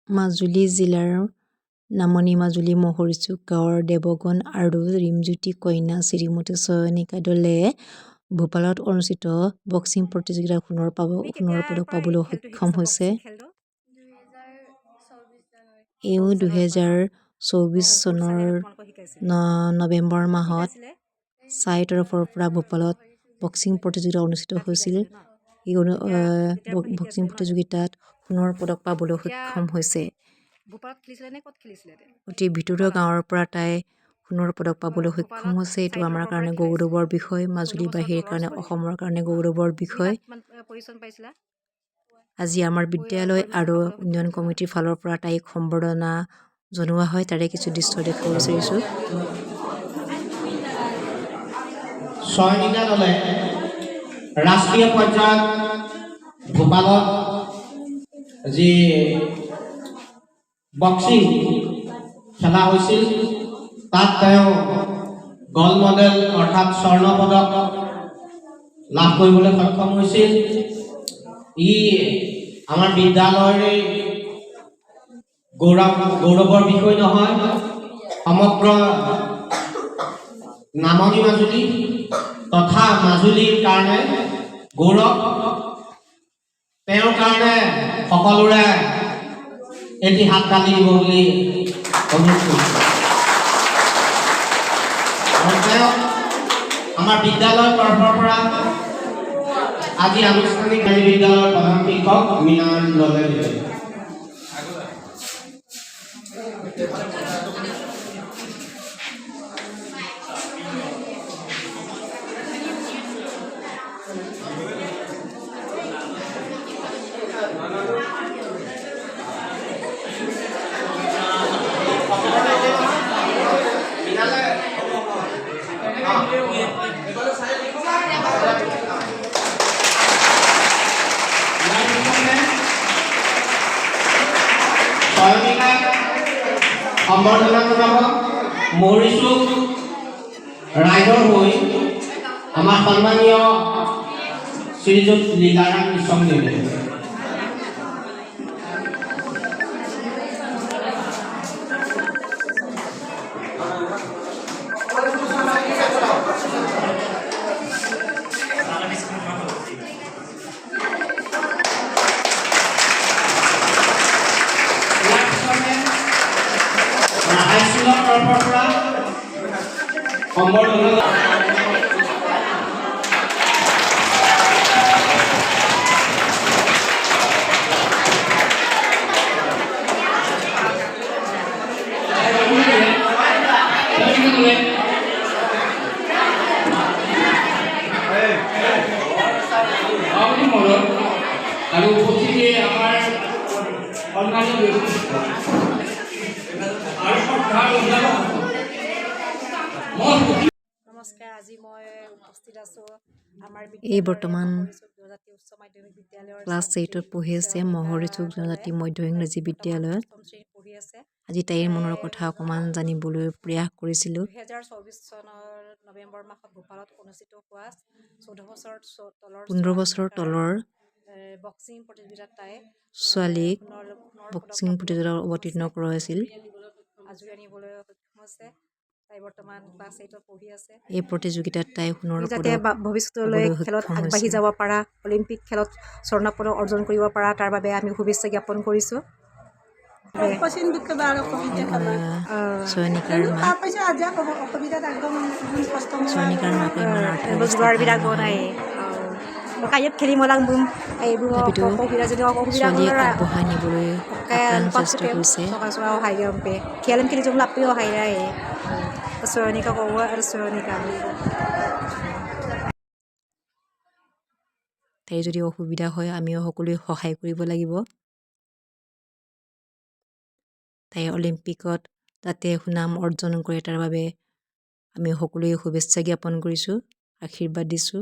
মাজুলী জিলাৰ নামনি মাজুলী মহৰিচুক গাঁৱৰ দেৱগণ আৰু ৰিমজ্যোতি কন্যা শ্ৰীমতী চয়নিকা দলে ভূপালত অনুষ্ঠিত বক্সিং প্ৰতিযোগিতাত সোণৰ পাব তুমি সোণৰ কেতিয়াৰ পদক পৰা পাবলৈ খেলটো সক্ষম শিকিছা হৈছে। বক্সিং খেলটো? 2024 জানুৱাৰী। এও চনৰ পৰা ন? 2024 অঁ, অংকুৰ চনৰ ছাৰে তোমালোকক শিকাইছিল? নৱেম্বৰ মাহত শিকাইছিলে? চাই তৰফৰ পৰা ভূপালত বক্সিং প্ৰতিযোগিতা অনুষ্ঠিত তাত হৈছিল। শিকাইছিলে ন? এই তেতিয়া তেতিয়াৰ পৰা শিকি বক্সিং আছিলে ন? প্ৰতিযোগিতাত সোণৰ পদক পাবলৈ এতিয়া সক্ষম হৈছে। ভূপালত খেলিছিলে নে ক'ত খেলিছিলে তে? অতি ভিতৰুৱা ভূপালত? গাঁৱৰ পৰা তাই সোণৰ পদক পাবলৈ সক্ষম ভূপালত হৈছে। এইটো চাই আমাৰ তৰফৰ পৰা কাৰণে খেলাইছিলে। গৌৰৱৰ বিষয়, 14 বছৰৰ মাজুলীবাসীৰ তলৰ কাৰণে, ছোৱালী অসমৰ কাৰণে ন? গৌৰৱৰ তুমি বিষয়। তাত কিমান পজিশ্যন পাইছিলা? আজি আমাৰ বিদ্যালয় গ'ল্ড মেডেল আৰু পাবলৈ সক্ষম উন্নয়ন হৈছিলা ন? কমিটিৰ ফালৰ পৰা তাইক সম্বৰ্ধনা জনোৱা হয়। তাৰে কিছু দৃশ্য দেখুৱাব বিচাৰিছোঁ। চয়নিকা দলে ৰাষ্ট্ৰীয় পৰ্যায়ত ভূপালত যি বক্সিং খেলা হৈছিল, তাত তেওঁ গ'ল্ড মেডেল অৰ্থাৎ স্বৰ্ণ পদক লাভ কৰিবলৈ সক্ষম হৈছিল। ই আমাৰ বিদ্যালয়ৰে গৌৰৱৰ বিষয় নহয়, সমগ্ৰ নামনি মাজুলী তথা মাজুলীৰ কাৰণে গৌৰৱ। তেওঁৰ কাৰণে সকলোৰে এটি হাত তালি দিব বুলি অনুৰোধ কৰিছোঁ। আৰু তেওঁক আমাৰ বিদ্যালয়ৰ তৰফৰ পৰা আজি আনুষ্ঠানিক বিদ্যালয়ৰ প্ৰধান শিক্ষক মৃণাল দলে দিছে। মৃণালে ইয়াৰ পিছতে চয়নিকাক সম্বৰ্ধনা জনাব মহৰিচুক ৰাইজৰ হৈ আমাৰ সন্মানীয় শ্ৰীযুত লীলাৰাম মিছংদেৱে। ইয়াৰ পিছতে হাইস্কুলৰ তৰফৰ পৰা সম্বৰ্ধনা সভাপতি মহোদয় আৰু উপস্থিতি আমাৰ সন্মানীয় ব্যক্তি আৰু শ্ৰদ্ধাৰ অভিভাৱকসকল, মই সুখী। নমস্কাৰ, আজি মই উপস্থিত আছোঁ আমাৰ এই বিদ্যালয়ৰে বৰ্তমান মহৰিচুক জনজাতি উচ্চ মাধ্যমিক বিদ্যালয়ৰ ক্লাছ ছাত্ৰী 8ত পঢ়ি আছে চয়নিকা মহৰিচুক দলে। জনজাতি মধ্য ইংৰাজী বৰ্তমান বিদ্যালয়ত। অষ্টম শ্ৰেণীত পঢ়ি আছে। আজি তাইৰ মনৰ তাই কথা অকণমান জানিবলৈ প্ৰয়াস কৰিছিলোঁ। 2024 চনৰ নৱেম্বৰ মাহত ভূপালত অনুষ্ঠিত হোৱা 14 বছৰ তলৰ 15 বছৰৰ ছোৱালীৰ তলৰ বক্সিং প্ৰতিযোগিতাত তাই ছোৱালীক সোণৰ পদক বক্সিং পাবলৈ প্ৰতিযোগিতাত সক্ষম অৱতীৰ্ণ হৈছে। কৰোৱাইছিল। আজুৰি আনিবলৈ সক্ষম হৈছে। তাই বৰ্তমান ক্লাছ 8ত পঢ়ি আছে। এই প্ৰতিযোগিতাত তাই সোণৰ তুমি যাতে পদক ভৱিষ্যতলৈ পাবলৈ খেলত সক্ষম আগবাঢ়ি হৈছে। যাব পাৰা, অলিম্পিক খেলত স্বৰ্ণ পদক অৰ্জন কৰিব পাৰা, তাৰ বাবে আমি শুভেচ্ছা জ্ঞাপন কৰিছোঁ। চয়নিকাৰ মাক, চয়নিকাৰ মাকৰ ইমান আৰ্থিক অৱস্থা ভাল নহয়। তথাপিতো ছোৱালীক আগবঢ়াই নিবলৈ আপ্ৰাণ চেষ্টা কৰিছে। তাইৰ যদি অসুবিধা হয়, আমিও সকলোৱে সহায় কৰিব লাগিব। তাই অলিম্পিকত যাতে সুনাম অৰ্জন কৰে, তাৰ বাবে আমি সকলোৱে শুভেচ্ছা জ্ঞাপন কৰিছোঁ, আশীৰ্বাদ দিছোঁ।